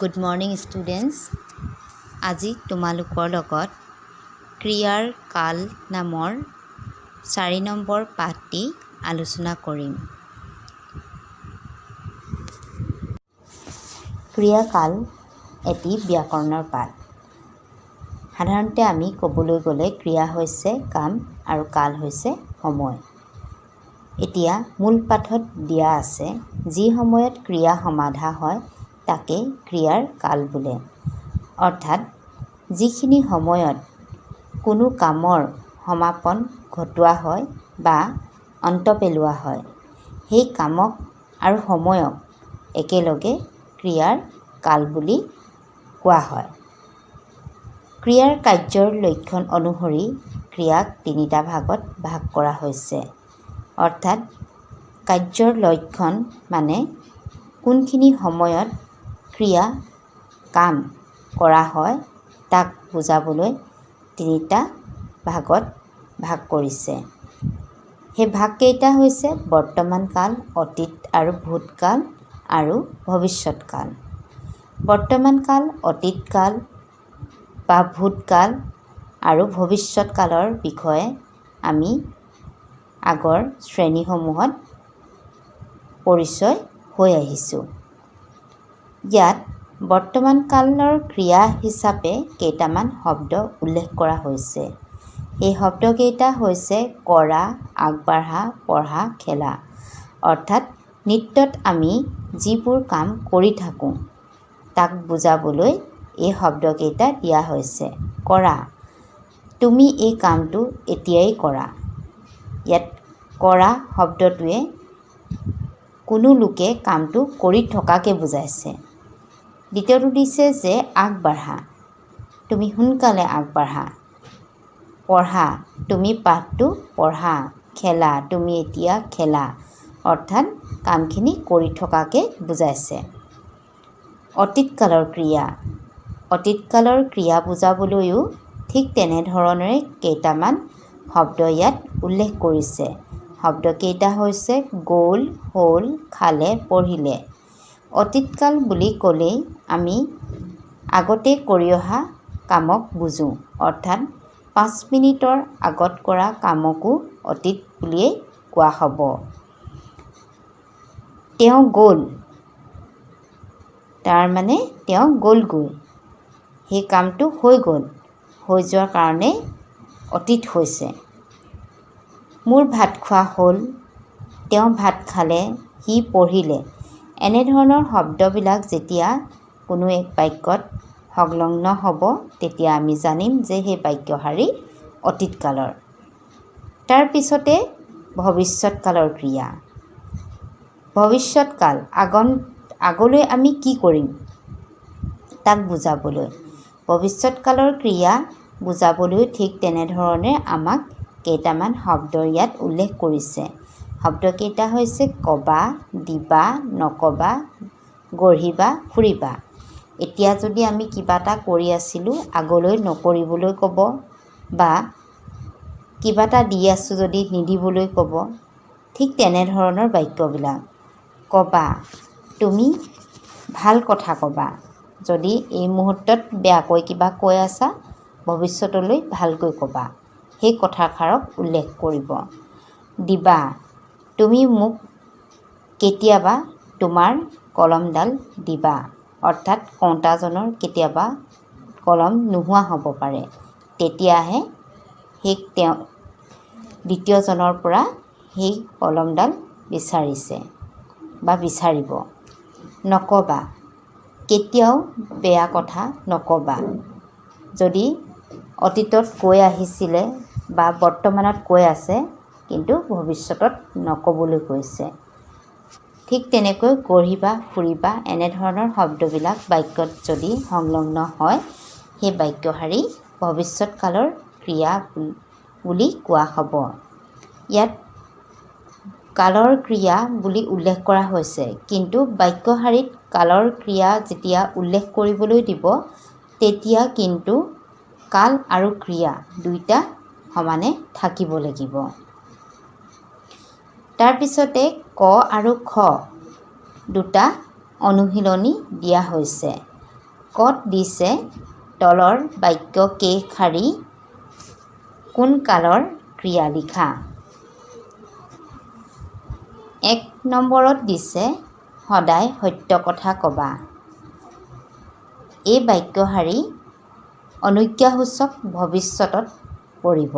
Good morning students, আজি তোমালোকৰ লগত ক্ৰিয়াৰ কাল নামৰ 4 নম্বৰ পাঠটি আলোচনা কৰিম। ক্ৰিয়াকাল এটি ব্যাকৰণৰ পাঠ। সাধাৰণতে আমি ক'বলৈ গ'লে ক্ৰিয়া হৈছে কাম আৰু কাল হৈছে সময়। এতিয়া মূল পাঠত দিয়া আছে, যি সময়ত ক্ৰিয়া সমাধা হয় তাকে ক্ৰিয়াৰ কাল বোলে। অৰ্থাৎ যিখিনি সময়ত কোনো কামৰ সমাপন ঘটোৱা হয় বা অন্ত পেলোৱা হয়, সেই কামক আৰু সময়ক একেলগে ক্ৰিয়াৰ কাল বুলি কোৱা হয়। ক্ৰিয়াৰ কাৰ্যৰ লক্ষণ অনুসৰি ক্ৰিয়াক তিনিটা ভাগত ভাগ কৰা হৈছে। অৰ্থাৎ কাৰ্যৰ লক্ষণ মানে কোনখিনি সময়ত ক্ৰিয়া কাম কৰা হয় তাক বুজাবলৈ তিনিটা ভাগত ভাগ কৰিছে। সেই ভাগকেইটা হৈছে বৰ্তমান কাল, অতীত আৰু ভূতকাল আৰু ভৱিষ্যত কাল। বৰ্তমান কাল, অতীত কাল বা ভূতকাল আৰু ভৱিষ্যত কালৰ বিষয়ে আমি আগৰ শ্ৰেণীসমূহত পৰিচয় হৈ আহিছোঁ। ইয়াত বৰ্তমান কালৰ ক্ৰিয়া হিচাপে কেইটামান শব্দ উল্লেখ কৰা হৈছে। এই শব্দকেইটা হৈছে কৰা, আগবাঢ়া, পঢ়া, খেলা। অৰ্থাৎ নৃত্যত আমি যিবোৰ কাম কৰি থাকোঁ তাক বুজাবলৈ এই শব্দকেইটা দিয়া হৈছে। কৰা, তুমি এই কামটো এতিয়াই কৰা। ইয়াত কৰা শব্দটোৱে কোনো লোকে কামটো কৰি থকাকে বুজাইছে। দ্বিতীয়টো দিছে যে আগবাঢ়া, তুমি সোনকালে আগবাঢ়া। পঢ়া, তুমি পাঠটো পঢ়া। খেলা, তুমি এতিয়া খেলা। অৰ্থাৎ কামখিনি কৰি থকাকে বুজাইছে। অতীতকালৰ ক্ৰিয়া, অতীতকালৰ ক্ৰিয়া বুজাবলৈও ঠিক তেনেধৰণেৰে কেইটামান শব্দ ইয়াত উল্লেখ কৰিছে। শব্দকেইটা হৈছে গ'ল, হ'ল, খালে, পঢ়িলে। অতীতকাল বুলি ক'লেই আমি আগতে কৰি অহা কামক বুজোঁ। অৰ্থাৎ 5 মিনিটৰ আগত কৰা কামকো অতীত বুলিয়েই কোৱা হ'ব। তেওঁ গ'ল, তাৰমানে তেওঁ গ'লগৈ, সেই কামটো হৈ গ'ল, হৈ যোৱাৰ কাৰণে অতীত হৈছে। মোৰ ভাত খোৱা হ'ল, তেওঁ ভাত খালে, সি পঢ়িলে। এনেধৰণৰ শব্দবিলাক যেতিয়া কোনো এক বাক্যত সংলগ্ন হ'ব তেতিয়া আমি জানিম যে সেই বাক্যশাৰী অতীতকালৰ। তাৰপিছতে ভৱিষ্যতকালৰ ক্ৰিয়া। ভৱিষ্যতকাল আগলৈ আমি কি কৰিম তাক বুজাবলৈ, ভৱিষ্যতকালৰ ক্ৰিয়া বুজাবলৈ ঠিক তেনেধৰণে আমাক কেইটামান শব্দ ইয়াত উল্লেখ কৰিছে। শব্দকেইটা হৈছে কবা, দিবা, নকবা, গঢ়িবা, ফুৰিবা। এতিয়া যদি আমি কিবা এটা কৰি আছিলোঁ আগলৈ নকৰিবলৈ ক'ব, বা কিবা এটা দি আছোঁ যদি নিদিবলৈ ক'ব, ঠিক তেনেধৰণৰ বাক্যবিলাক। কবা, তুমি ভাল কথা কবা। যদি এই মুহূৰ্তত বেয়াকৈ কিবা কৈ আছা, ভৱিষ্যতলৈ ভালকৈ কবা, সেই কথাষাৰক উল্লেখ কৰিব। দিবা, তুমি মোক কেতিয়াবা তোমাৰ কলমডাল দিবা। অৰ্থাৎ কওঁতাজনৰ কেতিয়াবা কলম নোহোৱা হ'ব পাৰে, তেতিয়াহে সেই তেওঁ দ্বিতীয়জনৰ পৰা সেই কলমডাল বিচাৰিছে বা বিচাৰিব। নকবা, কেতিয়াও বেয়া কথা নকবা। যদি অতীতত কৈ আহিছিলে বা বৰ্তমানত কৈ আছে, কিন্তু ভৱিষ্যতত নক'বলৈ কৈছে। ঠিক তেনেকৈ গঢ়িবা, ফুৰিবা এনেধৰণৰ শব্দবিলাক বাক্যত যদি সংলগ্ন হয়, সেই বাক্যশাৰী ভৱিষ্যতকালৰ ক্ৰিয়া বুলি কোৱা হ'ব। ইয়াত কালৰ ক্ৰিয়া বুলি উল্লেখ কৰা হৈছে, কিন্তু বাক্যশাৰীত কালৰ ক্ৰিয়া যেতিয়া উল্লেখ কৰিবলৈ দিব তেতিয়া কিন্তু কাল আৰু ক্ৰিয়া দুইটা সমানে থাকিব লাগিব। তাৰপিছতে ক আৰু খ দুটা অনুশীলনী দিয়া হৈছে। কত দিছে তলৰ বাক্য কেইশাৰী কোন কালৰ ক্ৰিয়া লিখা। 1 নম্বৰত দিছে সদায় সত্য কথা ক'বা। এই বাক্যশাৰী অনুজ্ঞাসূচক ভৱিষ্যতত পৰিব।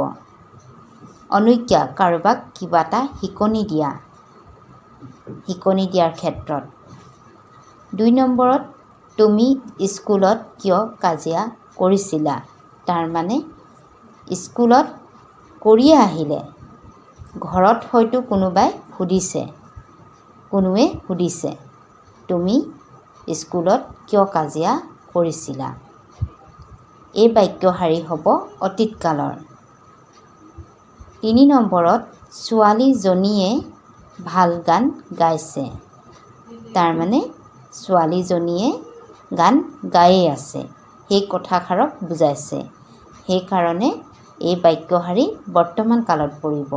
অনুজ্ঞা কাৰোবাক কিবা এটা শিকনি দিয়া, শিকনি দিয়াৰ ক্ষেত্ৰত। 2 নম্বৰত তুমি স্কুলত কিয় কাজিয়া কৰিছিলা, তাৰমানে স্কুলত কৰিয়ে আহিলে, ঘৰত হয়তো কোনোবাই সুধিছে, কোনোৱে সুধিছে তুমি স্কুলত কিয় কাজিয়া কৰিছিলা। এই বাক্যশাৰী হ'ব অতীত কালৰ। 3 নম্বৰত ছোৱালীজনীয়ে ভাল গান গাইছে, তাৰমানে ছোৱালীজনীয়ে গান গায়েই আছে, সেই কথাষাৰক বুজাইছে, সেইকাৰণে এই বাক্যশাৰী বৰ্তমান কালত পৰিব।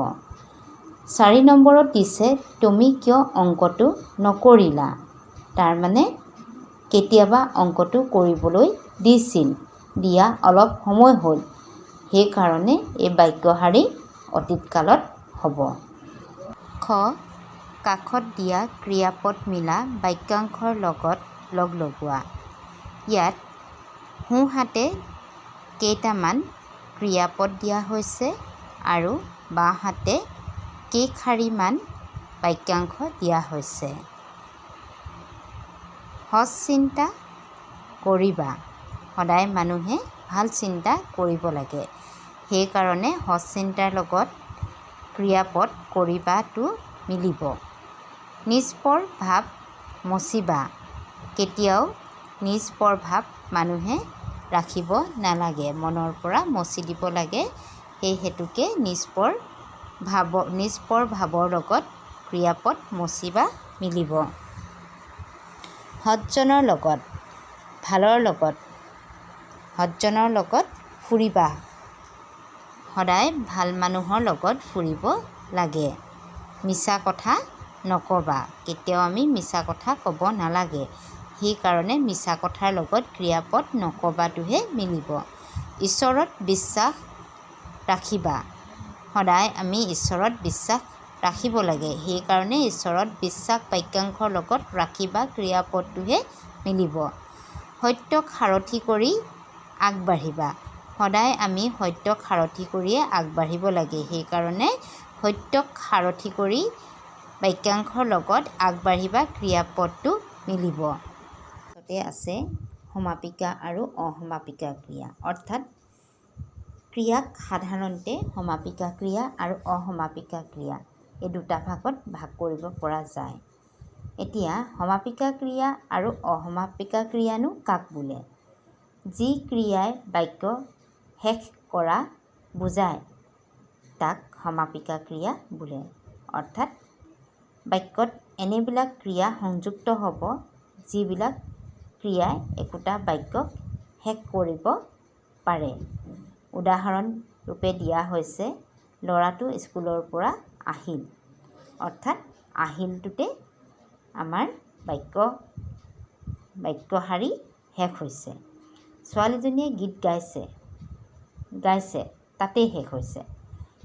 4 নম্বৰত দিছে তুমি কিয় অংকটো নকৰিলা, তাৰমানে কেতিয়াবা অংকটো কৰিবলৈ দিছিল, দিয়া অলপ সময় হ'ল, সেইকাৰণে এই বাক্যশাৰী অতীত কালত হ'ব। খ কাষত দিয়া ক্ৰিয়াপদ মিলা বাক্যাংশৰ লগত লগ লগোৱা। ইয়াত সোঁহাতে কেইটামান ক্ৰিয়াপদ দিয়া হৈছে আৰু বাওঁহাতে কেইশাৰীমান বাক্যাংশ দিয়া হৈছে। সৎ চিন্তা কৰিবা, সদায় মানুহে ভাল চিন্তা কৰিব লাগে, সেইকাৰণে সৎ চিন্তাৰ লগত ক্ৰিয়াপদ কৰিবাটো মিলিব। নিষ্পৰ ভাৱ মচিবা, কেতিয়াও নিষ্পৰ ভাৱ মানুহে ৰাখিব নালাগে, মনৰ পৰা মচি দিব লাগে, সেই হেতুকে নিষ্পৰ ভাৱৰ লগত ক্ৰিয়াপদ মচিবা মিলিব। সজ্জনৰ লগত, ভালৰ লগত, সজ্জনৰ লগত ফুৰিবা, সদায় ভাল মানুহৰ লগত ফুৰিব লাগে। মিছা কথা নক'বা, কেতিয়াও আমি মিছা কথা ক'ব নালাগে, সেইকাৰণে মিছা কথাৰ লগত ক্ৰিয়াপদ নক'বাটোহে মিলিব। ঈশ্বৰত বিশ্বাস ৰাখিবা, সদায় আমি ঈশ্বৰত বিশ্বাস ৰাখিব লাগে, সেইকাৰণে ঈশ্বৰত বিশ্বাস বাক্যাংশৰ লগত ৰাখিবা ক্ৰিয়াপদটোহে মিলিব। সত্যক সাৰথি কৰি আগবাঢ়িবা, সদায় আমি সত্যক সাৰথি কৰিয়ে আগবাঢ়িব লাগে, সেইকাৰণে সত্যক সাৰথি কৰি বাক্যাংশৰ লগত আগবাঢ়িবা ক্ৰিয়াপদটো মিলিব। তাতে আছে সমাপিকা আৰু অসমাপিকা ক্ৰিয়া, অৰ্থাৎ ক্ৰিয়াক সাধাৰণতে সমাপিকা ক্ৰিয়া আৰু অসমাপিকা ক্ৰিয়া এই দুটা ভাগত ভাগ কৰিব পৰা যায়। এতিয়া সমাপিকা ক্ৰিয়া আৰু অসমাপিকা ক্ৰিয়ানো কাক বোলে? যি ক্ৰিয়াই বাক্য শেষ কৰা বুজায় তাক সমাপিকা ক্ৰিয়া বোলে। অৰ্থাৎ বাক্যত এনেবিলাক ক্ৰিয়া সংযুক্ত হ'ব যিবিলাক ক্ৰিয়াই একোটা বাক্যক শেষ কৰিব পাৰে। উদাহৰণ ৰূপে দিয়া হৈছে ল'ৰাটো স্কুলৰ পৰা আহিল, অৰ্থাৎ আহিলটোতে আমাৰ বাক্যশাৰী শেষ হৈছে। ছোৱালীজনীয়ে গীত গাইছে, গাইছে তাতেই শেষ হৈছে।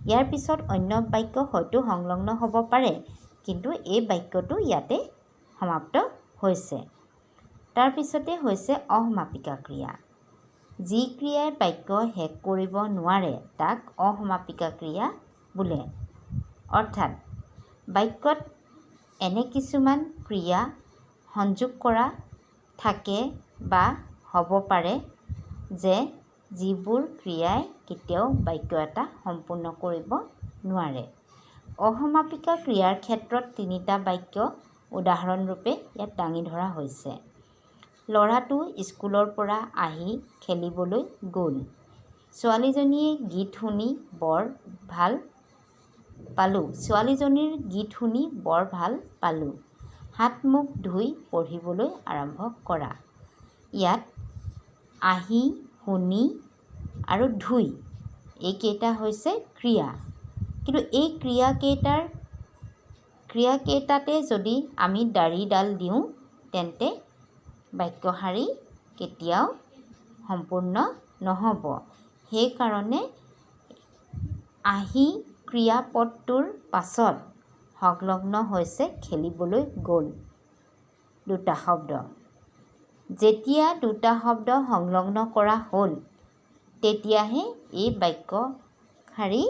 ইয়াৰ পিছত অন্য বাক্য হয়তো সংলগ্ন হ'ব পাৰে, কিন্তু এই বাক্যটো ইয়াতে সমাপ্ত হৈছে। তাৰপিছতে হৈছে অসমাপিকা ক্ৰিয়া। যি ক্ৰিয়াই বাক্য শেষ কৰিব নোৱাৰে তাক অসমাপিকা ক্ৰিয়া বোলে। অৰ্থাৎ বাক্যত এনে কিছুমান ক্ৰিয়া সংযোগ কৰা থাকে বা হ'ব পাৰে যে যিবোৰ ক্ৰিয়াই কেতিয়াও বাক্য এটা সম্পূৰ্ণ কৰিব নোৱাৰে। অসমাপিকা ক্ৰিয়াৰ ক্ষেত্ৰত তিনিটা বাক্য উদাহৰণৰূপে ইয়াত দাঙি ধৰা হৈছে। ল'ৰাটো স্কুলৰ পৰা আহি খেলিবলৈ গ'ল। ছোৱালীজনীয়ে গীত শুনি বৰ ভাল পালোঁ। ছোৱালীজনীৰ গীত শুনি বৰ ভাল পালোঁ। হাত মুখ ধুই পঢ়িবলৈ আৰম্ভ কৰা। ইয়াত আহি, শুনি আৰু ধুই এইকেইটা হৈছে ক্ৰিয়া। কিন্তু এই ক্ৰিয়াকেইটাতে যদি আমি দাড়িডাল দিওঁ তেন্তে বাক্যশাৰী কেতিয়াও সম্পূৰ্ণ নহ'ব। সেইকাৰণে আহি ক্ৰিয়াপদটোৰ পাছত সংলগ্ন হৈছে খেলিবলৈ গ'ল দুটা শব্দ। যেতিয়া দুটা শব্দ সংলগ্ন কৰা হ'ল, তেতিয়াহে এই বাক্যশাৰী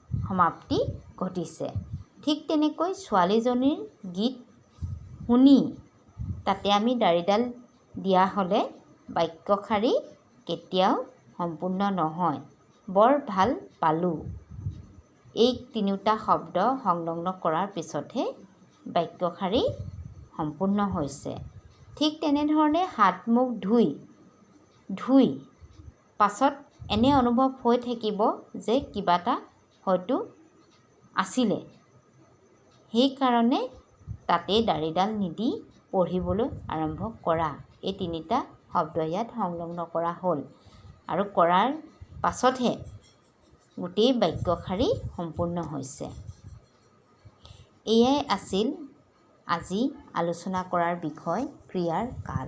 সমাপ্তি ঘটিছে। ঠিক তেনেকৈ ছোৱালীজনীৰ গীত শুনি, তাতে আমি দাড়িডাল দিয়া হ'লে বাক্যশাৰী কেতিয়াও সম্পূৰ্ণ নহয়। বৰ ভাল পালোঁ, এই তিনিওটা শব্দ সংলগ্ন কৰাৰ পিছতহে বাক্যশাৰী সম্পূৰ্ণ হৈছে। ঠিক তেনেধৰণে হাত মুখ ধুই, ধুই পাছত এনে অনুভৱ হৈ থাকিব যে কিবা এটা হয়তো আছিলে। সেইকাৰণে তাতেই দাড়িডাল নিদি পঢ়িবলৈ আৰম্ভ কৰা, এই তিনিটা শব্দ ইয়াত সংলগ্ন কৰা হ'ল আৰু কৰাৰ পাছতহে গোটেই বাক্যশাৰী সম্পূৰ্ণ হৈছে। এয়াই আছিল আজি আলোচনা কৰাৰ বিষয়, ক্ৰিয়াৰ কাল।